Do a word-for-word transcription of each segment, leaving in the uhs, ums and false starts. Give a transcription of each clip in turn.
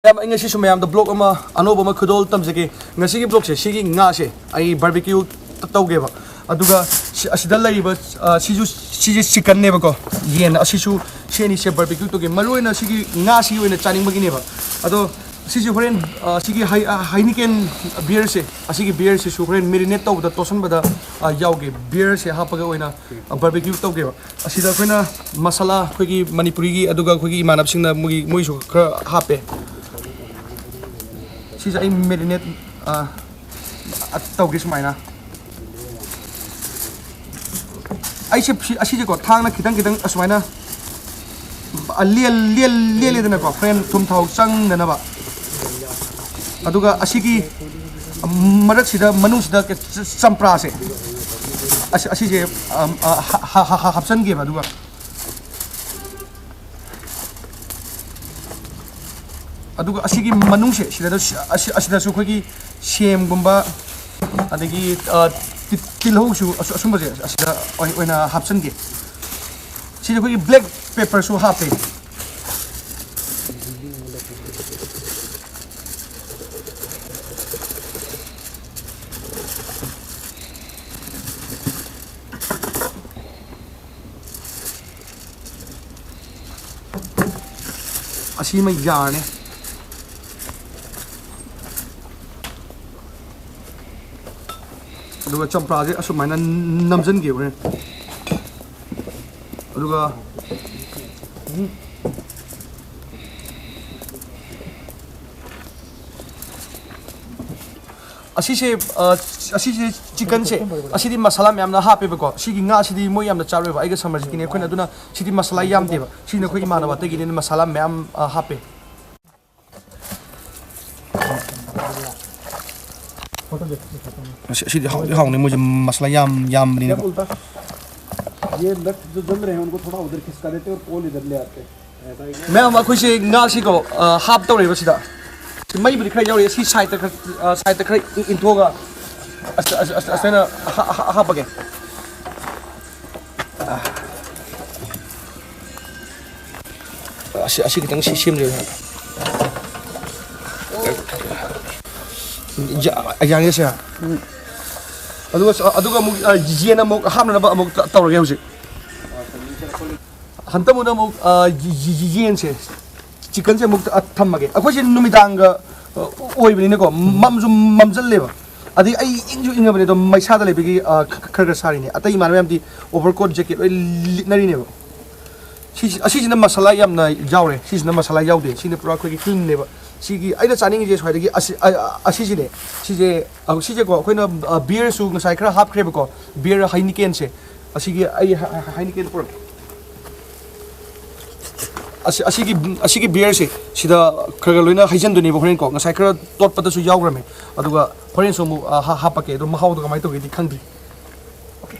ꯌꯥꯝ, ꯑꯩ ꯉꯁꯤꯁꯨ ꯃꯌꯥꯝꯗ vlog ꯑꯃ ꯑꯅꯧꯕ ꯑꯃ ꯈꯨꯗꯣꯜ ꯇꯝꯖꯒꯦ꯫ ꯉꯁꯤꯒꯤ vlogꯁꯦ, ꯁꯤꯒꯤ ꯉꯥꯁꯦ ꯑꯩ barbecue ꯇꯧꯒꯦꯕ꯫ ꯑꯗꯨꯒ ꯁꯤ, ꯑꯁꯤꯗ ꯂꯩꯔꯤꯕ, ꯑ, ꯁꯤꯁꯨ, ꯁꯤꯁꯦ chickenꯅꯦꯕꯀꯣ, ꯌꯦꯟ꯫ ꯑꯁꯤꯁꯨ, ꯁꯤ ꯑꯅꯤꯁꯦ barbecue ꯇꯧꯒꯦ꯫ ꯃꯔꯨ ꯑꯣꯏꯅ ꯁꯤꯒꯤ ꯉꯥꯁꯤꯒꯤ ꯑꯣꯏꯅ ꯆꯥꯅꯤꯡꯕꯒꯤꯅꯦꯕ꯫ ꯑꯗꯣ ꯁꯤꯁꯦ ꯍꯣꯔꯦꯟ, ꯑ, ꯁꯤꯒꯤ ꯍꯩ-, ꯑ, Heineken beerꯁꯦ, ꯑꯁꯤꯒꯤ beerꯁꯤꯁꯨ ꯍꯣꯔꯦꯟ marinate ꯇꯧꯕꯗ, ꯇꯣꯠꯁꯟꯕꯗ, ꯑ, ꯌꯥꯎꯒꯦ꯫ Beerꯁꯦ ꯍꯥꯞꯄꯒ ꯑꯣꯏꯅ, ꯑ, barbecue ꯇꯧꯒꯦꯕ꯫ ꯑꯁꯤꯗ ꯑꯩꯈꯣꯏꯅ ꯃꯁꯥꯂꯥ, ꯑꯩꯈꯣꯏꯒꯤ ꯃꯅꯤꯄꯨꯔꯤꯒꯤ, ꯑꯗꯨꯒ ꯑꯩꯈꯣꯏꯒꯤ ꯏꯃꯥꯟꯅꯕꯁꯤꯡꯅ ꯃꯣꯏꯒꯤ, ꯃꯣꯏꯁꯨ ꯈꯔ ꯍꯥꯞꯄꯦ꯫ ꯁꯤꯁꯦ ꯑꯩ marinate, ꯑ, ꯑ, ꯇꯧꯒꯦ ꯁꯨꯃꯥꯏꯅ꯫ ꯑꯩꯁꯦ ꯁꯤ, ꯑꯁꯤꯁꯦꯀꯣ, ꯊꯥꯡꯅ ꯈꯤꯇꯪ ꯈꯤꯇꯪ ꯑꯁꯨꯃꯥꯏꯅ, ꯑ, ꯂꯦꯜ-, ꯂꯦꯜ-, ꯂꯦꯜꯂꯦꯗꯅꯀꯣ, ꯍꯣꯔꯦꯟ ꯊꯨꯝ ꯊꯥꯎ ꯆꯪꯗꯅꯕ꯫ ꯑꯗꯨꯒ ꯑꯁꯤꯒꯤ ꯃꯔꯛꯁꯤꯗ, ꯃꯅꯨꯡꯁꯤꯗ ꯆꯝꯄ꯭ꯔꯥꯁꯦ, ꯑꯁꯤ, ꯑꯁꯤꯁꯦ, ꯑ, ꯑ, ꯍꯥ-, ꯍꯥ-, ꯍꯥ-, ꯍꯥꯞꯆꯤꯟꯒꯦꯕ꯫ ꯑꯗꯨꯒ ꯑꯗꯨꯒ ꯑꯁꯤꯒꯤ ꯃꯅꯨꯡꯁꯦ, ꯁꯤꯗ, ꯑꯁꯤ-, ꯑꯁꯤꯗꯁꯨ ꯑꯩꯈꯣꯏꯒꯤ ꯁꯦꯝꯒꯨꯝꯕ, ꯑꯗꯒꯤ, ꯑ, ꯇꯤ-, ꯇꯤꯜꯍꯧꯁꯨ, ꯑꯁꯨ-, ꯑꯁꯨꯝꯕꯁꯦ ꯑꯁꯤꯗ ꯑꯣꯏ-, ꯑꯣꯏꯅ ꯍꯥꯞꯆꯤꯟꯒꯦ꯫ ꯁꯤꯗ ꯑꯩꯈꯣꯏꯒꯤ black pepperꯁꯨ ꯍꯥꯞꯄꯦ꯫ ꯑꯁꯤꯃ ꯌꯥꯔꯅꯤ꯫ ꯑꯗꯨꯒ ꯆꯝꯄ꯭ꯔꯥꯁꯦ ꯑꯁꯨꯃꯥꯏꯅ ꯅꯝꯖꯟꯒꯦ ꯍꯣꯔꯦꯟ꯫ ꯑꯗꯨꯒ, ꯎꯝ꯫ ꯑꯁꯤꯁꯦ, ꯑ, ꯑꯁꯤꯁꯦ chickenꯁꯦ, ꯑꯁꯤꯗꯤ ꯃꯁꯥꯂꯥ ꯃꯌꯥꯝꯅ ꯍꯥꯞꯄꯦꯕꯀꯣ꯫ ꯁꯤꯒꯤ ꯉꯥꯁꯤꯗꯤ ꯃꯣꯏ ꯌꯥꯝꯅ ꯆꯥꯔꯣꯏꯕ, ꯑꯩꯒ ꯁꯝꯃꯔꯖꯤꯠꯀꯤꯅꯦ ꯑꯩꯈꯣꯏꯅ, ꯑꯗꯨꯅ ꯁꯤꯗꯤ ꯃꯁꯥꯂꯥ ꯌꯥꯝꯗꯦꯕ꯫ ꯁꯤꯅ ꯑꯩꯈꯣꯏ ꯏꯃꯥꯟꯅꯕ ꯑꯇꯩꯒꯤꯅꯦꯅ ꯃꯁꯥꯂꯥ ꯃꯌꯥꯝ, ꯑ, ꯍꯥꯞꯄꯦ꯫ ꯑꯁꯤ, ꯑꯁꯤꯗꯤ ꯍꯥꯎꯗꯤ ꯍꯥꯎꯅꯤ, ꯃꯣꯏꯁꯦ ꯃꯁꯥꯂꯥ ꯌꯥꯝ ꯌꯥꯝꯕꯅꯤꯅꯀꯣ꯫ ये लट जो जल रहे हैं उनको थोड़ा उधर खिसका देते और पोल इधर ले आते। ꯃꯌꯥꯝ, ꯑꯩꯈꯣꯏꯁꯦ ꯉꯥꯁꯤꯀꯣ, ꯑ, ꯍꯥꯞ ꯇꯧꯔꯦꯕ ꯁꯤꯗ꯫ ꯁꯤ ꯃꯩꯕꯨꯗꯤ ꯈꯔ ꯌꯥꯎꯔꯤ, ꯁꯤ sideꯇ ꯈꯔ, ꯑ, sideꯇ ꯈꯔ ꯏ-, ꯏꯟꯊꯣꯛꯑꯒ, ꯑꯁ, ꯑꯁ, ꯑꯁ, ꯑꯁ, ꯑꯩꯅ ꯍꯥ-, ꯍꯥ-, ꯍꯥꯞꯄꯒꯦ꯫ ꯑ, ꯑꯁꯤ, ꯑꯁꯤ ꯈꯤꯇꯪ ꯁꯤ ꯁꯦꯝꯗ꯭ꯔꯦ꯫ ꯌꯥ-, ꯌꯥꯡꯉꯦ ꯁꯦ꯫ ꯑꯗꯨꯒ, ꯑꯗꯨꯒ ꯑꯃꯨꯛ, ꯑ, ꯌꯦꯟ ꯑꯃꯨꯛ ꯍꯥꯞꯅꯅꯕ ꯑꯃꯨꯛ ꯇ-, ꯇꯧꯔꯒꯦ ꯍꯧꯖꯤꯛ꯫ ꯍꯟꯇꯛ ꯑꯃꯨꯛ, ꯑ, ꯌꯦ-, ꯌꯦ-, ꯌꯦꯟꯁꯦ, ꯆꯤꯛꯀꯟꯁꯦ ꯑꯃꯨꯛ, ꯑ, ꯊꯝꯃꯒꯦ꯫ ꯑꯩꯈꯣꯏꯁꯦ ꯅꯨꯃꯤꯗꯥꯡꯒ, ꯑ, ꯑꯣꯏꯕꯅꯤꯅꯀꯣ, ꯃꯝꯁꯨ ꯃꯝꯁꯤꯜꯂꯦꯕ꯫ ꯑꯗꯩ ꯑꯩ ꯏꯪꯁꯨ ꯏꯪꯉꯕꯅꯦ, ꯑꯗꯣ ꯃꯩꯁꯥꯗ ꯂꯩꯕꯒꯤ, ꯑ, ꯈ-, ꯈꯔ ꯈꯔ ꯁꯥꯔꯤꯅꯦ꯫ ꯑꯇꯩ ꯏꯃꯥꯟꯅꯕ ꯃꯌꯥꯝꯗꯤ overcoat jacket ꯂꯣꯏ ꯂꯤꯠꯅꯔꯤꯅꯦꯕ꯫ ꯁꯤꯁꯤ, ꯑꯁꯤꯁꯤꯅ ꯃꯁꯥꯂꯥ ꯌꯥꯝꯅ ꯌꯥꯎꯔꯦ꯫ ꯁꯤꯁꯤꯅ ꯃꯁꯥꯂꯥ ꯌꯥꯎꯗꯦ꯫ ꯁꯤꯅ ꯄꯨꯔꯥ ꯑꯩꯈꯣꯏꯒꯤ cleanꯅꯦꯕ꯫ ꯁꯤꯒꯤ ꯑꯩꯅ ꯆꯥꯅꯤꯡꯉꯤꯁꯦ ꯁ꯭ꯋꯥꯏꯗꯒꯤ ꯑꯁꯤ, ꯑ, ꯑ, ꯑꯁꯤꯁꯤꯅꯦ꯫ ꯁꯤꯁꯦ, ꯑ, ꯁꯤꯁꯦꯀꯣ, ꯑꯩꯈꯣꯏꯅ, ꯑ, beerꯁꯨ ꯉꯁꯥꯏ ꯈꯔ ꯍꯥꯞꯈ꯭ꯔꯦꯕꯀꯣ꯫ Beer Heinekenꯁꯦ꯫ ꯑꯁꯤꯒꯤ ꯑꯩ ꯍ-, ꯍ-, Heineken ꯄꯨꯔꯛꯀꯦ꯫ ꯑꯁꯤ, ꯑꯁꯤꯒꯤ, ꯑꯁꯤꯒꯤ beerꯁꯦ ꯁꯤꯗ ꯈꯔ ꯈꯔ ꯂꯣꯏꯅ ꯍꯩꯖꯤꯟꯗꯣꯏꯅꯦꯕ ꯍꯣꯔꯦꯟꯀꯣ꯫ ꯉꯁꯥꯏ ꯈꯔ ꯇꯣꯠꯄꯗꯁꯨ ꯌꯥꯎꯈ꯭ꯔꯃꯦ꯫ ꯑꯗꯨꯒ ꯍꯣꯔꯦꯟꯁꯨ ꯑꯃꯨꯛ, ꯑ, ꯍꯥ-, ꯍꯥꯞꯄꯛꯀꯦ꯫ ꯑꯗꯣ ꯃꯍꯥꯎꯗꯣ ꯀꯃꯥꯏꯅ ꯇꯧꯒꯦꯗꯤ ꯈꯪꯗ꯭ꯔꯤ꯫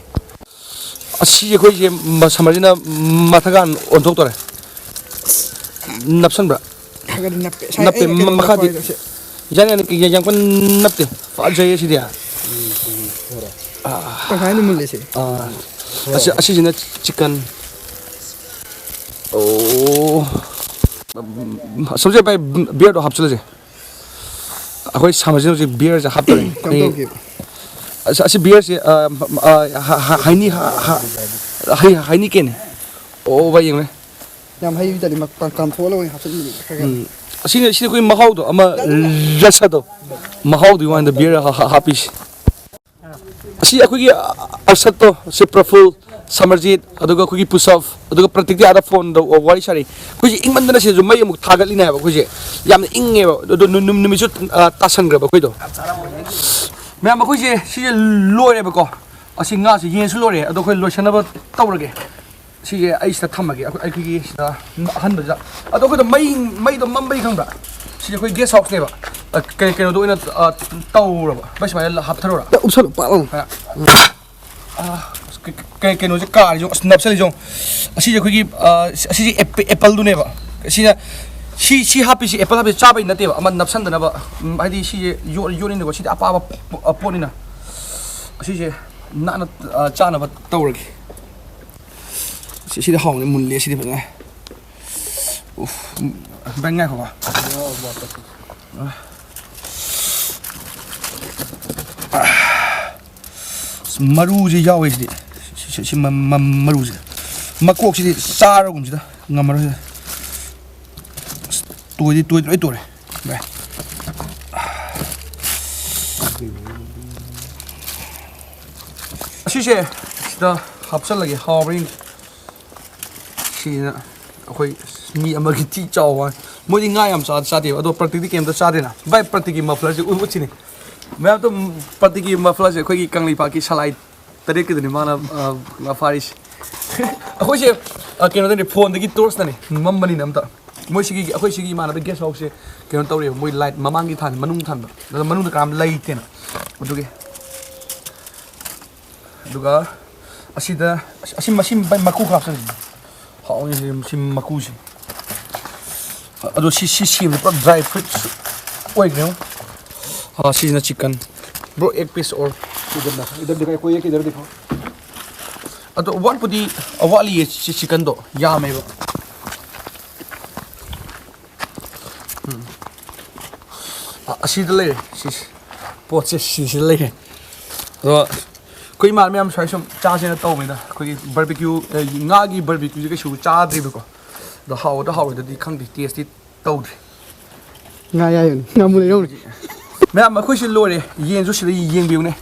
ꯑꯁꯤ ꯑꯩꯈꯣꯏꯁꯦ ꯃ-, summerꯁꯤꯅ ꯃꯊꯛꯀꯥꯟ ꯑꯣꯟꯊꯣꯛꯇꯣꯔꯦ꯫ ꯅꯞꯁꯟꯕ꯭ꯔꯥ? ꯈꯔ ꯈꯔꯗꯤ ꯅꯞꯄꯦ꯫ ꯁꯥꯏ-, ꯅꯞꯄꯦ, ꯑꯩꯅ ꯀꯩꯅꯣ ꯃ-, ꯃꯈꯥꯗꯤ ꯅꯞꯄ ꯍꯥꯏꯁꯦ꯫ ꯌꯥꯅꯤ, ꯌꯥꯅꯤ, ꯌꯥꯝ ꯀꯟꯅ ꯅꯞꯇꯦ꯫ ꯐꯖꯩꯌꯦ ꯁꯤꯗꯤ꯫ ꯇꯪꯈꯥꯏ ꯑꯗꯨꯝ ꯃꯨꯜꯂꯦ ꯁꯤ꯫ ꯑꯥ꯫ ꯑꯁꯤ, ꯑꯁꯤꯁꯤꯅ chicken꯫ ꯑꯣ꯫ ꯁꯝꯖꯦꯠ ꯚꯥꯏ, beerꯗꯣ ꯍꯥꯞꯆꯤꯜꯂꯁꯦ꯫ ꯑꯩꯈꯣꯏ summerꯁꯤꯗ ꯍꯧꯖꯤꯛ beerꯁꯦ ꯍꯥꯞꯇꯣꯔꯦ꯫ ꯀꯩꯅꯣ ꯑꯩꯈꯣꯏ ꯇꯧꯒꯦ꯫ ꯑꯁ, ꯑꯁꯤ beerꯁꯦ, ꯑ, ꯑ, ꯍ-, ꯍ-, ꯍꯩꯅꯤ-, ꯍ-, ꯍ-, ꯍꯩ-, Heinekenꯅꯦ꯫ ꯑꯣ, ꯚꯥꯏ, ꯌꯦꯡꯉꯨꯅꯦ꯫ ꯌꯥꯝ ꯍꯩꯕꯤꯗꯗꯤ ꯃ-, ꯀꯥꯝ-, ꯀꯥꯝꯊꯣꯛꯑ ꯂꯣꯏꯔꯦ ꯍꯥꯞꯆꯤꯟꯕꯤꯅꯦ ꯈꯔ ꯈꯔ꯫ ꯎꯝ꯫ ꯑꯁꯤꯅ, ꯁꯤꯅ ꯑꯩꯈꯣꯏ ꯃꯍꯥꯎꯗꯣ ꯑꯃ, ꯔꯁꯗꯣ, ꯃꯍꯥꯎꯗꯨꯒꯤ ꯋꯥꯅꯤꯗ beer ꯍꯥ-, ꯍꯥ-, ꯍꯥꯞꯄꯤꯁꯦ꯫ ꯑꯁꯤ ꯑꯩꯈꯣꯏꯒꯤ, ꯑ, ꯑꯔꯁꯠꯇꯣ, ꯁꯤ ꯄ꯭ꯔꯐꯨꯜ, ꯁꯃꯔꯖꯤꯠ, ꯑꯗꯨꯒ ꯑꯩꯈꯣꯏꯒꯤ ꯄꯨꯁꯞ, ꯑꯗꯨꯒ ꯄ꯭ꯔꯇꯤꯛꯇꯤ ꯑꯥꯗ phoneꯗ ꯋꯥꯔꯤ ꯁꯥꯔꯤ꯫ ꯑꯩꯈꯣꯏꯁꯦ ꯏꯪꯃꯟꯗꯅ ꯁꯤꯗꯁꯨ ꯃꯩ ꯑꯃꯨꯛ ꯊꯥꯒꯠꯂꯤꯅꯦ ꯍꯥꯏꯕ꯫ ꯑꯩꯈꯣꯏꯁꯦ ꯌꯥꯝꯅ ꯏꯪꯉꯦꯕ꯫ ꯑꯗꯣ ꯅꯨ-, ꯅꯨ-, ꯅꯨꯃꯤꯠꯁꯨ, ꯑ, ꯇꯥꯁꯟꯈ꯭ꯔꯕ ꯑꯩꯈꯣꯏꯗꯣ꯫ ꯃꯌꯥꯝ, ꯑꯩꯈꯣꯏꯁꯦ ꯁꯤꯁꯦ ꯂꯣꯏꯔꯦꯕꯀꯣ꯫ ꯑꯁꯤ ꯉꯥꯁꯦ, ꯌꯦꯟꯁꯨ ꯂꯣꯏꯔꯦ꯫ ꯑꯗꯣ ꯑꯩꯈꯣꯏ ꯂꯣꯏꯁꯟꯅꯕ ꯇꯧꯔꯒꯦ꯫ ꯁꯤꯁꯦ ꯑꯩ ꯁꯤꯗ ꯊꯝꯃꯒꯦ, ꯑꯩꯈꯣꯏ, ꯑꯩꯈꯣꯏꯒꯤ ꯁꯤꯗ ꯑꯍꯟꯕꯗ꯫ ꯑꯗꯣ ꯑꯩꯈꯣꯏꯗ ꯃꯩ, ꯃꯩꯗꯣ ꯃꯝꯕꯩ ꯈꯪꯕ꯭ꯔꯥ? ꯁꯤꯁꯦ ꯑꯩꯈꯣꯏ guest houseꯅꯦꯕ꯫ ꯑ, ꯀꯩ-, ꯀꯩꯅꯣꯗ ꯑꯣꯏꯅ, ꯑ, ꯇꯧꯔꯕ꯫ ꯃꯩ ꯁꯨꯃꯥꯏꯅ ꯍꯥꯞꯊꯔꯨꯔ꯫ ꯇ-, ꯎꯞꯁꯜꯂꯨ, ꯄꯥꯛ ꯂꯥꯎꯅ꯫ ꯑ, ꯑ, ꯀꯩ-, ꯀꯩ-, ꯀꯩꯅꯣꯁꯦ ꯀꯥꯔꯤꯁꯦ ꯌꯦꯡꯉꯨ, ꯑꯁ, ꯅꯞꯁꯜꯂꯤꯁꯦ ꯌꯦꯡꯉꯨ꯫ ꯑꯁꯤꯁꯦ ꯑꯩꯈꯣꯏꯒꯤ, ꯑ, ꯑꯁꯤꯁꯦ ꯑꯦꯄ-, appleꯗꯨꯅꯦꯕ꯫ ꯑꯁꯤꯅ, ꯁꯤ, ꯁꯤ ꯍꯥꯞꯄꯤꯁꯤ, apple ꯍꯥꯞꯄꯤꯁꯤ ꯆꯥꯕꯩ ꯅꯠꯇꯦꯕ, ꯑꯃ ꯅꯞꯁꯟꯗꯅꯕ꯫ ꯎꯝ, ꯍꯥꯏꯗꯤ ꯁꯤꯁꯦ ꯌꯣꯠ-, ꯌꯣꯠꯅꯤꯅꯀꯣ, ꯁꯤꯗꯤ ꯑꯄꯥꯕ ꯄꯣ-, ꯄꯣꯠꯅꯤꯅ꯫ ꯑꯁꯤꯁꯦ ꯅꯥꯟꯅ, ꯑ, ꯆꯥꯅꯕ ꯇꯧꯔꯒꯦ꯫ ꯁꯤ-, ꯁꯤꯗꯤ ꯍꯥꯎꯅꯤ, ꯃꯨꯜꯂꯦ ꯁꯤꯗꯤ ꯐꯖꯅ꯫ ꯎꯐ, ꯎꯝ, ꯚꯥꯏ, ꯉꯥꯏꯈꯣꯀꯣ꯫ ꯑ꯫ ꯑꯁ, ꯃꯔꯨꯁꯦ ꯌꯥꯎꯋꯦ ꯁꯤꯗꯤ꯫ ꯁꯤ, ꯁꯤ, ꯁꯤ ꯃ-, ꯃ-, ꯃꯔꯨꯁꯦ꯫ ꯃꯀꯣꯛꯁꯤꯗꯤ ꯆꯥꯔꯒꯨꯝꯁꯤꯗ꯫ ꯉꯝꯃꯔꯣꯏ꯫ ꯑꯁ, ꯇꯣꯏꯗꯤ ꯇꯣꯏꯗꯤ ꯂꯣꯏ ꯇꯣꯏꯔꯦ꯫ ꯚꯥꯏ꯫ ꯑꯁꯤꯁꯦ ꯁꯤꯗ ꯍꯥꯞꯆꯜꯂꯒꯦ꯫ ꯍꯥꯎꯕ꯭ꯔꯥ ꯌꯦꯡꯒꯦ꯫ ꯁꯤꯅ ꯑꯩꯈꯣꯏ ꯃꯤ ꯑꯃꯒꯤ ꯊꯤ ꯆꯥꯎꯕ꯫ ꯃꯣꯏꯗꯤ ꯉꯥ ꯌꯥꯝ ꯆꯥ-, ꯆꯥꯗꯦꯕ꯫ ꯑꯗꯣ ꯄ꯭ꯔꯇꯤꯛꯇꯤ ꯀꯩꯝꯇ ꯆꯥꯗꯦꯅ꯫ ꯚꯥꯏ, ꯄ꯭ꯔꯇꯤꯛꯀꯤ muffler ꯁꯦ ꯎꯠ-, ꯎꯠꯁꯤꯅꯦ꯫ ꯃꯌꯥꯝ ꯑꯗꯨꯝ ꯄ꯭ꯔꯇꯤꯛꯀꯤ muffler ꯁꯦ ꯑꯩꯈꯣꯏꯒꯤ ꯀꯪꯂꯩꯄꯥꯛꯀꯤ ꯁꯂꯥꯏ ꯇꯔꯦꯠꯀꯤꯗꯨꯅꯤ ꯃꯥꯅ, ꯑ, ꯉꯥ ꯐꯥꯔꯤꯁꯦ꯫ ꯑꯩꯈꯣꯏꯁꯦ, ꯑ, ꯀꯩꯅꯣꯗꯅꯤ, phone ꯗꯒꯤ torch ꯅꯅꯤ ꯃꯝꯕꯅꯤꯅ ꯑꯝꯇ꯫ ꯃꯣꯏ ꯁꯤꯒꯤ, ꯑꯩꯈꯣꯏ ꯁꯤꯒꯤ ꯏꯃꯥꯟꯅꯕ guest house ꯁꯦ ꯀꯩꯅꯣ ꯇꯧꯔꯤꯕ, ꯃꯣꯏ light ꯃꯃꯥꯡꯒꯤ ꯊꯥꯟ, ꯃꯅꯨꯡ ꯊꯥꯟꯕ, ꯑꯗꯣ ꯃꯅꯨꯡꯗ ꯀꯅꯥꯝ ꯂꯩꯇꯦꯅ꯫ ꯑꯗꯨꯒꯤ ꯑꯗꯨꯒ ꯑꯁꯤꯗ, ꯑꯁꯤ, ꯃꯁꯤ ꯃꯀꯨ ꯈꯔ ꯍꯥꯞꯆꯤꯜꯂꯤ꯫ ꯍꯥꯎꯅꯤ ꯁꯤ, ꯁꯤ ꯃꯀꯨꯁꯤ꯫ ꯑꯗꯣ ꯁꯤ, ꯁꯤ ꯁꯦꯝꯕ ꯄꯨꯔꯥ dry fruits ꯑꯣꯏꯈ꯭ꯔꯦ꯫ ꯑꯥ, ꯁꯤꯁꯤꯅ chicken꯫ Bro, एक piece और। इधर ना, इधर दिखाई, कोई एक इधर दिखाओ। ꯑꯗꯣ ꯋꯥꯠꯄꯨꯗꯤ ꯋꯥꯠꯂꯤꯌꯦ, ꯁꯤ chicken ꯗꯣ ꯌꯥꯝꯃꯦꯕ꯫ ꯎꯝ꯫ ꯑ-, ꯑꯁꯤꯗ ꯂꯩꯔꯦ꯫ ꯁꯤꯁꯦ꯫ ꯄꯣꯠꯁꯦ ꯁꯤꯁꯤꯗ ꯂꯩꯔꯦ꯫ ꯑꯗꯣ ꯑꯩꯈꯣꯏ ꯏꯃꯥꯟꯅꯕ ꯃꯌꯥꯝ ꯁ꯭ꯋꯥꯏ ꯁꯨꯝ ꯆꯥꯁꯦꯅ ꯇꯧꯕꯅꯤꯗ꯫ ꯑꯩꯈꯣꯏꯒꯤ barbecue, ꯑ, ꯉꯥꯒꯤ barbecue ꯁꯦ ꯀꯩꯁꯨ ꯆꯥꯗ꯭ꯔꯤꯕꯀꯣ꯫ ꯑꯗꯣ ꯍꯥꯎꯒꯗ꯭ꯔꯥ ꯍꯥꯎꯔꯣꯏꯗ꯭ꯔꯗꯤ ꯈꯪꯗꯦ, test ꯇꯤ ꯇꯧꯗ꯭ꯔꯤ꯫ ꯉꯥ ꯌꯥꯏꯕꯅꯤ꯫ ꯉꯥꯃꯨ ꯂꯩꯔꯧꯅꯤ꯫ ꯃꯌꯥꯝ, ꯑꯩꯈꯣꯏꯁꯤ ꯂꯣꯏꯔꯦ꯫ ꯌꯦꯟꯁꯨ ꯁꯤꯗ ꯌꯦꯡꯕꯤꯌꯨꯅꯦ꯫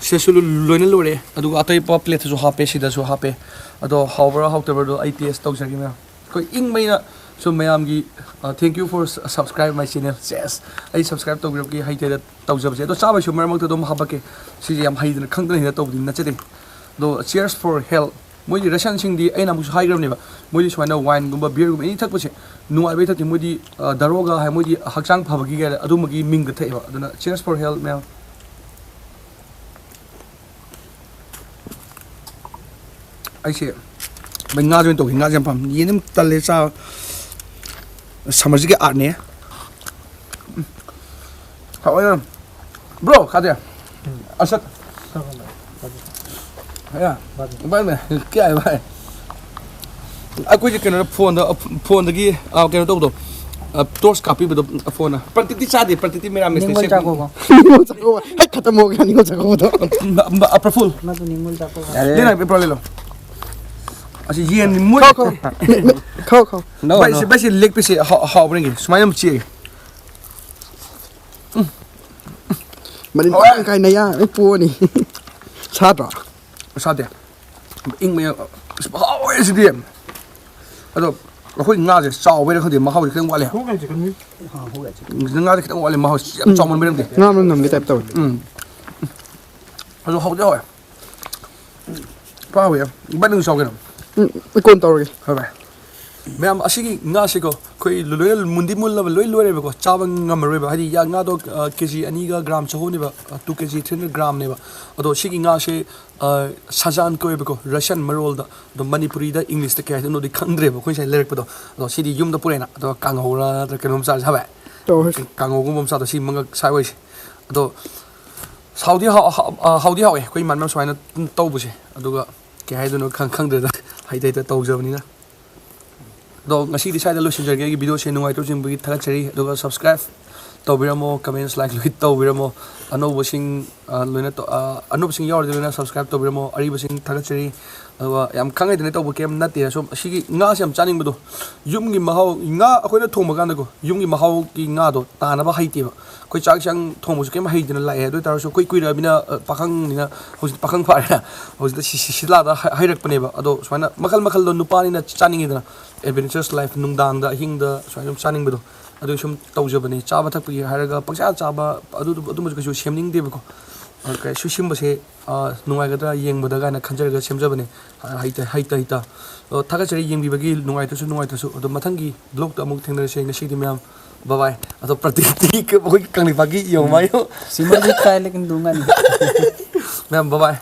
ꯁꯤꯗꯁꯨ ꯂꯣꯏꯅ ꯂꯣꯏꯔꯦ꯫ ꯑꯗꯨꯒ ꯑꯇꯣꯞꯄ plate ꯇꯁꯨ ꯍꯥꯞꯄꯦ, ꯁꯤꯗꯁꯨ ꯍꯥꯞꯄꯦ꯫ ꯑꯗꯣ ꯍꯥꯎꯕ꯭ꯔꯥ ꯍꯥꯎꯇꯕ꯭ꯔꯥꯗꯣ ꯑꯩ test ꯇꯧꯖꯒꯦ ꯃꯌꯥꯝ꯫ ꯑꯩꯈꯣꯏ ꯏꯪꯕꯅꯤꯅ ꯁꯨꯝ ꯃꯌꯥꯝꯒꯤ, ꯑ, thank you for subscribe my channel꯫ ꯁꯦꯁ! ꯑꯩ subscribe ꯇꯧꯕꯤꯔꯛꯄꯒꯤ ꯍꯩꯇꯦꯗ ꯇꯧꯖꯕꯁꯦ꯫ ꯑꯗꯣ ꯆꯥꯕꯩꯁꯨ ꯃꯔꯛ ꯃꯔꯛꯇ ꯑꯗꯨꯝ ꯍꯥꯄꯛꯀꯦ꯫ ꯁꯤꯁꯦ ꯌꯥꯝ ꯍꯩꯗꯅ ꯈꯪꯗꯅ ꯍꯦꯛꯇ ꯇꯧꯕꯗꯤ ꯅꯠꯆꯗꯦ꯫ ꯑꯗꯣ cheers for health꯫ ꯃꯣꯏꯒꯤ ration ꯁꯤꯡꯗꯤ ꯑꯩꯅ ꯑꯃꯨꯛꯁꯨ ꯍꯥꯏꯈ꯭ꯔꯕꯅꯦꯕ, ꯃꯣꯏꯗꯤ ꯁꯨꯃꯥꯏꯅ wine ꯒꯨꯝꯕ, beer ꯒꯨꯝꯕ any ꯊꯛꯄꯁꯦ ꯅꯨꯡꯉꯥꯏꯕꯩ ꯊꯛꯇꯦ꯫ ꯃꯣꯏꯗꯤ, ꯑ, ꯗꯥꯔꯣꯒ ꯍꯥꯏ, ꯃꯣꯏꯗꯤ ꯍꯛꯆꯥꯡ ꯐꯕꯒꯤ ꯀꯥꯏꯅ ꯑꯗꯨꯝꯕꯒꯤ ꯃꯤꯡꯗ ꯊꯛꯑꯦꯕ꯫ ꯑꯗꯨꯅ cheers for health ꯃꯌꯥꯝ꯫ ꯑꯩꯁꯦ ꯚꯥꯏ, ꯉꯥꯁꯦ ꯑꯣꯏꯅ ꯇꯧꯒꯦ꯫ ꯉꯥꯁꯦ ꯌꯥꯝ ꯄꯥꯝꯃꯤ꯫ ꯌꯦꯟ ꯑꯗꯨꯝ ꯇꯜꯂꯦ ꯆꯥꯕ꯫ Summer ꯁꯤꯒꯤ art ꯅꯦ꯫ ꯎꯝ꯫ ꯍꯥꯎꯋꯦ ꯌꯥꯝ꯫ Bro, ꯈꯥꯗꯦ꯫ ꯑꯁꯠ꯫ ꯌꯥ꯫ ꯚꯥꯏ, ꯚꯥꯏ, ꯀꯌꯥ ꯍꯥꯏ ꯚꯥꯏ? ꯑꯩꯈꯣꯏꯁꯦ ꯀꯩꯅꯣꯗ phone ꯗ, phone ꯗꯒꯤ, ꯑ, ꯀꯩꯅꯣ ꯇꯧꯕꯗꯣ꯫ ꯇꯣꯔꯁ ꯀꯥꯞꯄꯤꯕꯗꯣ ꯐꯣꯟꯅ꯫ ꯄ꯭ꯔꯗꯤꯞꯇꯤ ꯆꯥꯗꯦ, ꯄ꯭ꯔꯗꯤꯞꯇꯤ ꯃꯦꯔꯥꯃꯦꯁꯅꯦ꯫ ꯅꯤꯡꯉꯣꯜ ꯆꯥꯛꯀꯧꯕ꯫ ꯅꯤꯡꯉꯣꯜ ꯆꯥꯛꯀꯧꯕ꯫ ꯍꯦꯛ ꯈꯛꯇ ꯃꯣꯛ ꯅꯤꯡꯉꯣꯜ ꯆꯥꯛꯀꯧꯕꯗꯣ꯫ ꯑ, ꯑ, ꯄ꯭ꯔꯐꯨꯜ꯫ ꯃꯗꯨ ꯅꯤꯡꯉꯣꯜ ꯆꯥꯛꯀꯧꯕ꯫ ꯂꯦꯅꯥ ꯄꯦꯄꯔ ꯂꯩ ꯂꯣ꯫ ꯑꯁꯤ ꯌꯦꯟꯅꯤ ꯃꯣꯏ꯫ ꯈꯥꯎ ꯈꯥꯎ꯫ ꯃꯦ- ꯃꯦ- ꯈꯥꯎ ꯈꯥꯎ꯫ ꯚꯥꯏ ꯁꯤ ꯚꯥꯏ ꯁꯤ ꯂꯦꯛ ꯄꯤꯁꯁꯦ ꯍꯥꯎ- ꯍꯥꯎꯕ꯭ꯔꯥ ꯌꯦꯡꯒꯦ꯫ ꯁꯨꯃꯥꯏꯅ ꯑꯃ ꯆꯤꯛꯑꯦ꯫ ꯃꯅꯤꯡ ꯄꯥꯡ ꯀꯥꯏꯅ ꯌꯥ ꯂꯣꯏ ꯄꯣꯛꯑꯅꯤ꯫ ꯁꯥꯗ꯭ꯔꯣ? ꯁꯥꯗꯦ꯫ ꯏꯪꯕ ꯌꯥ-, ꯑꯁ, ꯍꯥꯎꯋꯦ ꯁꯤꯗꯤ꯫ ꯑꯗꯣ ꯑꯩꯈꯣꯏ ꯉꯥꯁꯦ ꯆꯥꯎꯕꯩꯔꯥ ꯈꯪꯗꯦ, ꯃꯍꯥꯎꯁꯦ ꯈꯤꯇꯪ ꯋꯥꯠꯂꯦ꯫ ꯉꯥꯁꯦ ꯈꯤꯇꯪ ꯋꯥꯠꯂꯦ, ꯃꯍꯥꯎꯁꯦ ꯌꯥꯝ ꯆꯥꯎꯃꯟꯕꯩꯔ ꯈꯪꯗꯦ꯫ ꯉꯥ ꯃꯅꯝ ꯅꯝꯒꯦ ꯇꯥꯏꯞ ꯇꯧꯋꯦ꯫ ꯎꯝ꯫ ꯑꯗꯣ ꯍꯥꯎꯗꯤ ꯍꯥꯎꯋꯦ꯫ ꯐꯥ ꯍꯥꯎꯋꯦ꯫ ꯏꯕꯥꯅꯤ ꯆꯥꯎ ꯀꯩꯅꯣ꯫ ꯎꯝ, ꯑꯩ ꯀꯣꯟ ꯇꯧꯔꯒꯦ꯫ ꯍꯣꯏ ꯚꯥꯏ꯫ ꯃꯌꯥꯝ, ꯑꯁꯤꯒꯤ ꯉꯥꯁꯤꯀꯣ ꯑꯩꯈꯣꯏ ꯂꯣꯏꯅ ꯃꯨꯟꯗꯤ ꯃꯨꯜꯂꯕ, ꯂꯣꯏ ꯂꯣꯏꯔꯦꯕꯀꯣ, ꯆꯥꯕ ꯉꯝꯃꯔꯣꯏꯕ꯫ ꯍꯥꯏꯗꯤ ꯌꯥ-, ꯉꯥꯗꯣ, ꯑ, ꯀꯦ ꯖꯤ ꯑꯅꯤꯒ ꯒ꯭ꯔꯥꯝ ꯆꯍꯨꯝꯅꯦꯕ, ꯑ, ꯇꯨ ꯀꯦ ꯖꯤ ꯊ꯭ꯔꯤ ꯍꯟꯗ꯭ꯔꯦꯠ ꯒ꯭ꯔꯥꯝꯅꯦꯕ꯫ ꯑꯗꯣ ꯁꯤꯒꯤ ꯉꯥꯁꯦ, ꯑ, ꯁꯖꯥꯟ ꯀꯧꯋꯦꯕꯀꯣ, ꯔꯁꯤꯌꯥꯟ ꯃꯔꯣꯜꯗ꯫ ꯑꯗꯣ ꯃꯅꯤꯄꯨꯔꯤꯗ, ꯏꯪꯂꯤꯁꯇ ꯀꯩ ꯍꯥꯏꯗꯣꯏꯅꯣꯗꯤ ꯈꯪꯗ꯭ꯔꯦꯕ ꯑꯩꯈꯣꯏ ꯉꯁꯥꯏ ꯂꯩꯔꯛꯄꯗꯣ꯫ ꯑꯗꯣ ꯁꯤꯗꯤ ꯌꯨꯝꯗ ꯄꯨꯔꯛꯑꯦꯅ꯫ ꯑꯗꯣ ꯀꯥꯡꯍꯧꯔ ꯅꯠꯇ꯭ꯔꯒ ꯀꯩꯅꯣꯝ ꯆꯥꯁꯦ ꯍꯥꯏꯕ꯫ ꯇꯧꯔꯁꯤ꯫ ꯀꯥꯡꯍꯧꯒꯨꯝꯕ ꯑꯃ ꯆꯥꯗꯣ ꯁꯤ ꯃꯉꯛ ꯁꯥꯏ ꯑꯣꯏꯁꯦ꯫ ꯑꯗꯣ ꯍꯥꯎꯗꯤ ꯍꯥꯎ-, ꯍꯥꯎ-, ꯑ, ꯍꯥꯎꯗꯤ ꯍꯥꯎꯋꯦ ꯑꯩꯈꯣꯏ ꯏꯃꯥꯟꯅꯕ ꯁꯨꯃꯥꯏꯅ ꯇꯧꯕꯁꯦ꯫ ꯑꯗꯨꯒ ꯀꯩ ꯍꯥꯏꯗꯣꯏꯅꯣ ꯈꯪ-, ꯈꯪꯗ꯭ꯔꯦꯗ꯫ ꯍꯩꯇ ꯍꯩꯇ ꯇꯧꯖꯕꯅꯤꯅ꯫ ꯑꯗꯣ ꯉꯁꯤꯗꯤ ꯁ꯭ꯋꯥꯏꯗ ꯂꯣꯏꯁꯤꯟꯖꯔꯒꯦ꯫ ꯑꯩꯒꯤ ꯚꯤꯗꯤꯑꯣꯁꯦ ꯅꯨꯡꯉꯥꯏꯇꯕꯁꯤꯡꯕꯨꯒꯤ ꯊꯥꯒꯠꯆꯔꯤ꯫ ꯑꯗꯨꯒ subscribe ꯇꯧꯕꯤꯔꯝꯃꯣ, comments, like ꯂꯣꯏ ꯇꯧꯕꯤꯔꯝꯃꯣ꯫ ꯑꯅꯧꯕꯁꯤꯡ, ꯑ, ꯂꯣꯏꯅ ꯇꯧ-, ꯑ, ꯑꯅꯧꯕꯁꯤꯡ ꯌꯥꯎꯔꯗꯤ ꯂꯣꯏꯅ subscribe ꯇꯧꯕꯤꯔꯝꯃꯣ꯫ ꯑꯔꯤꯕꯁꯤꯡ ꯊꯥꯒꯠꯆꯔꯤ꯫ ꯑꯗꯨꯒ ꯌꯥꯝ ꯈꯪ ꯍꯩꯇꯅ ꯇꯧꯕ ꯀꯩꯝ ꯅꯠꯇꯦ꯫ ꯁꯨꯝ ꯑꯁꯤꯒꯤ ꯉꯥꯁꯦ ꯌꯥꯝ ꯆꯥꯅꯤꯡꯕꯗꯣ, ꯌꯨꯝꯒꯤ ꯃꯍꯥꯎ, ꯉꯥ ꯑꯩꯈꯣꯏꯅ ꯊꯣꯡꯕ ꯀꯥꯟꯗꯀꯣ, ꯌꯨꯝꯒꯤ ꯃꯍꯥꯎꯒꯤ ꯉꯥꯗꯣ ꯇꯥꯅꯕ ꯍꯩꯇꯦꯕ꯫ ꯑꯩꯈꯣꯏ ꯆꯥꯛ ꯏꯟꯁꯥꯡ ꯊꯣꯡꯕꯁꯨ ꯀꯩꯝ ꯍꯩꯇꯅ ꯂꯥꯛꯑꯦ꯫ ꯑꯗꯨ ꯑꯣꯏ ꯇꯥꯔꯁꯨ ꯑꯩꯈꯣꯏ ꯀꯨꯏꯔꯛꯑꯃꯤꯅ, ꯑ, ꯄꯥꯈꯪꯅꯤꯅ, ꯍꯧꯖꯤꯛꯇꯤ ꯄꯥꯈꯪ ꯐꯥꯔꯦꯅ, ꯍꯧꯖꯤꯛꯇ ꯁꯤ-, ꯁꯤ-, ꯁꯤꯂꯥꯗ ꯍꯩ-, ꯍꯩꯔꯛꯄꯅꯦꯕ꯫ ꯑꯗꯣ ꯁꯨꯃꯥꯏꯅ ꯃꯈꯜ ꯃꯈꯜꯗꯣ ꯅꯨꯄꯥꯅꯤꯅ ꯆꯥꯅꯤꯡꯉꯤꯗꯅ, adventurous life, ꯅꯨꯡꯗꯥꯡꯗ ꯑꯍꯤꯡꯗ ꯁꯨꯃꯥꯏꯅ ꯁꯨꯝ ꯆꯥꯅꯤꯡꯕꯗꯣ, ꯑꯗꯨꯒꯤ ꯁꯨꯝ ꯇꯧꯖꯕꯅꯦ꯫ ꯆꯥꯕ ꯊꯛꯄꯒꯤ ꯍꯥꯏꯔꯒ ꯄꯪꯆꯥ ꯆꯥꯕ ꯑꯗꯨ-, ꯑꯗꯨꯝꯕꯁꯨ ꯀꯩꯁꯨ ꯁꯦꯝꯅꯤꯡꯗꯦꯕꯀꯣ꯫ ꯑ, ꯀꯩ-, ꯁꯤ ꯁꯤꯒꯨꯝꯕꯁꯦ, ꯑ, ꯅꯨꯡꯉꯥꯏꯒꯗ꯭ꯔꯥ ꯌꯦꯡꯕꯗ ꯀꯥꯏꯅ ꯈꯟꯖꯔꯒ ꯁꯦꯝꯖꯕꯅꯦ꯫ ꯑ, ꯍꯩꯇ ꯍꯩꯇ ꯍꯩꯇ꯫ ꯑꯗꯣ ꯊꯥꯒꯠꯆꯔꯤ ꯌꯦꯡꯕꯤꯕꯒꯤ꯫ ꯅꯨꯡꯉꯥꯏꯇ꯭ꯔꯁꯨ ꯅꯨꯡꯉꯥꯏꯇ꯭ꯔꯁꯨ꯫ ꯑꯗꯣ ꯃꯊꯪꯒꯤ vlogꯇ ꯑꯃꯨꯛ ꯊꯦꯡꯅꯔꯁꯦ꯫ ꯉꯁꯤꯒꯤꯗꯤ ꯃꯌꯥꯝ bye bye꯫ ꯑꯗꯣ ꯄ꯭ꯔꯗꯤꯞꯇꯤ ꯑꯩꯈꯣꯏ ꯀꯪꯂꯩꯄꯥꯛꯀꯤ ꯌꯦꯡꯉꯨ ꯃꯥꯏꯌꯣ꯫ ꯁꯤꯃꯗꯤ ꯀꯥꯏ ꯂꯩꯀꯟ ꯗꯨꯡꯒꯅꯤ꯫ ꯃꯌꯥꯝ bye bye꯫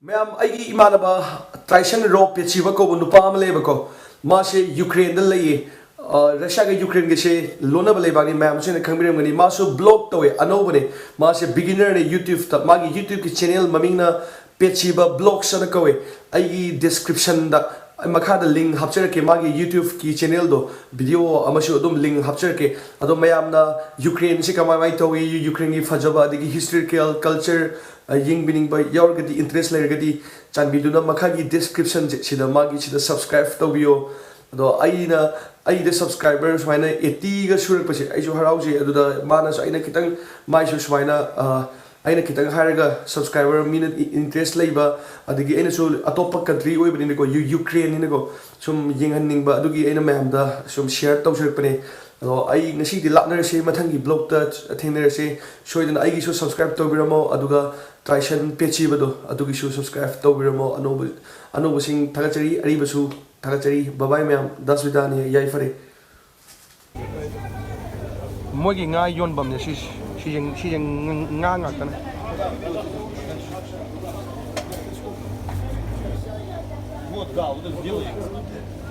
ꯃꯌꯥꯝ, ꯑꯩꯒꯤ ꯏꯃꯥꯟꯅꯕ ꯇꯥꯏꯁꯟ ꯔꯣ ꯄꯦꯆꯤꯕ ꯀꯧꯕ ꯅꯨꯄꯥ ꯑꯃ ꯂꯩꯌꯦꯕꯀꯣ꯫ ꯃꯥꯁꯦ ꯌꯨꯀ꯭ꯔꯦꯟꯗ ꯂꯩꯌꯦ꯫ ꯑ, ꯔꯁꯤꯌꯥꯒ ꯌꯨꯀ꯭ꯔꯦꯟꯒꯁꯦ ꯂꯣꯟꯅꯕ ꯂꯩꯕꯥꯛꯅꯤ, ꯃꯌꯥꯝꯁꯤꯅ ꯈꯪꯕꯤꯔꯝꯒꯅꯤ꯫ ꯃꯥꯁꯨ vlog ꯇꯧꯋꯦ, ꯑꯅꯧꯕꯅꯦ꯫ ꯃꯥꯁꯦ beginnerꯅꯦ YouTubeꯇ꯫ ꯃꯥꯒꯤ YouTubeꯀꯤ channel ꯃꯃꯤꯡꯅ ꯄꯦꯆꯤꯕ vlogs ꯑꯅ ꯀꯧꯋꯦ꯫ ꯑꯩꯒꯤ descriptionꯗ ꯃꯈꯥꯗ link ꯍꯥꯞꯆꯔꯛꯀꯦ, ꯃꯥꯒꯤ YouTube-ꯀꯤ channel-ꯗꯣ, video ꯑꯃꯁꯨ ꯑꯗꯨꯝ link ꯍꯥꯞꯆꯔꯛꯀꯦ꯫ ꯑꯗꯣ ꯃꯌꯥꯝꯅ Ukraine-ꯁꯤ ꯀꯃꯥꯏ ꯀꯃꯥꯏ ꯇꯧꯏ, Ukraine-ꯒꯤ ꯐꯖꯕ ꯑꯗꯒꯤ historical culture, ꯑ, ꯌꯦꯡꯕꯤꯅꯤꯡꯕ ꯌꯥꯎꯔꯒꯗꯤ, interest ꯂꯩꯔꯒꯗꯤ, ꯆꯥꯟꯕꯤꯗꯨꯅ ꯃꯈꯥꯒꯤ description-ꯁꯦ ꯁꯤꯗ, ꯃꯥꯒꯤ ꯁꯤꯗ subscribe ꯇꯧꯕꯤꯌꯣ꯫ ꯑꯗꯣ ꯑꯩꯅ, ꯑꯩꯗ subscriber ꯁꯨꯃꯥꯏꯅ eighty-ꯒ ꯁꯨꯔꯛꯄꯁꯦ ꯑꯩꯁꯨ ꯍꯔꯥꯎꯖꯩ꯫ ꯑꯗꯨꯗ ꯃꯥꯅꯁꯨ ꯑꯩꯅ ꯈꯤꯇꯪ, ꯃꯥꯏꯁꯨ ꯁꯨꯃꯥꯏꯅ, ꯑ, ꯑꯩꯅ ꯈꯤꯇꯪ ꯍꯥꯏꯔꯒ subscriber ꯃꯤꯅ i-, interest ꯂꯩꯕ, ꯑꯗꯒꯤ ꯑꯩꯅꯁꯨ ꯑꯇꯣꯞꯄ country ꯑꯣꯏꯕꯅꯤꯅꯀꯣ, ꯌꯨ-, Ukraine-ꯅꯤꯅꯀꯣ, ꯁꯨꯝ ꯌꯦꯡꯍꯟꯅꯤꯡꯕ, ꯑꯗꯨꯒꯤ ꯑꯩꯅ ꯃꯌꯥꯝꯗ ꯁꯨꯝ share ꯇꯧꯖꯔꯛꯄꯅꯦ꯫ ꯑꯗꯣ ꯑꯩ ꯉꯁꯤꯗꯤ ꯂꯥꯞꯅꯔꯁꯦ, ꯃꯊꯪꯒꯤ vlog-ꯇ ꯊꯦꯡꯅꯔꯁꯦ꯫ ꯁꯣꯏꯗꯅ ꯑꯩꯒꯤꯁꯨ subscribe ꯇꯧꯕꯤꯔꯝꯃꯣ, ꯑꯗꯨꯒ ꯇ꯭ꯔꯥꯏꯁꯟ ꯄꯦꯆꯤꯕꯗꯣ, ꯑꯗꯨꯒꯤꯁꯨ subscribe ꯇꯧꯕꯤꯔꯝꯃꯣ꯫ ꯑꯅꯧꯕ, ꯑꯅꯧꯕꯁꯤꯡ ꯊꯥꯒꯠꯆꯔꯤ, ꯑꯔꯤꯕꯁꯨ ꯊꯥꯒꯠꯆꯔꯤ꯫ Bye bye ꯃꯌꯥꯝ, ꯗꯥꯁ ꯕꯤꯗꯥꯅꯤ, ꯌꯥꯏꯐꯔꯦ꯫ ꯃꯣꯏꯒꯤ ꯉꯥ ꯌꯣꯟꯐꯝꯅꯦ ꯁꯤꯁꯦ꯫ ꯁꯤꯁꯦ, ꯁꯤꯁꯦ ꯉꯥ ꯉꯥꯛꯇꯅꯦ꯫ Вот, да, вот это дело есть.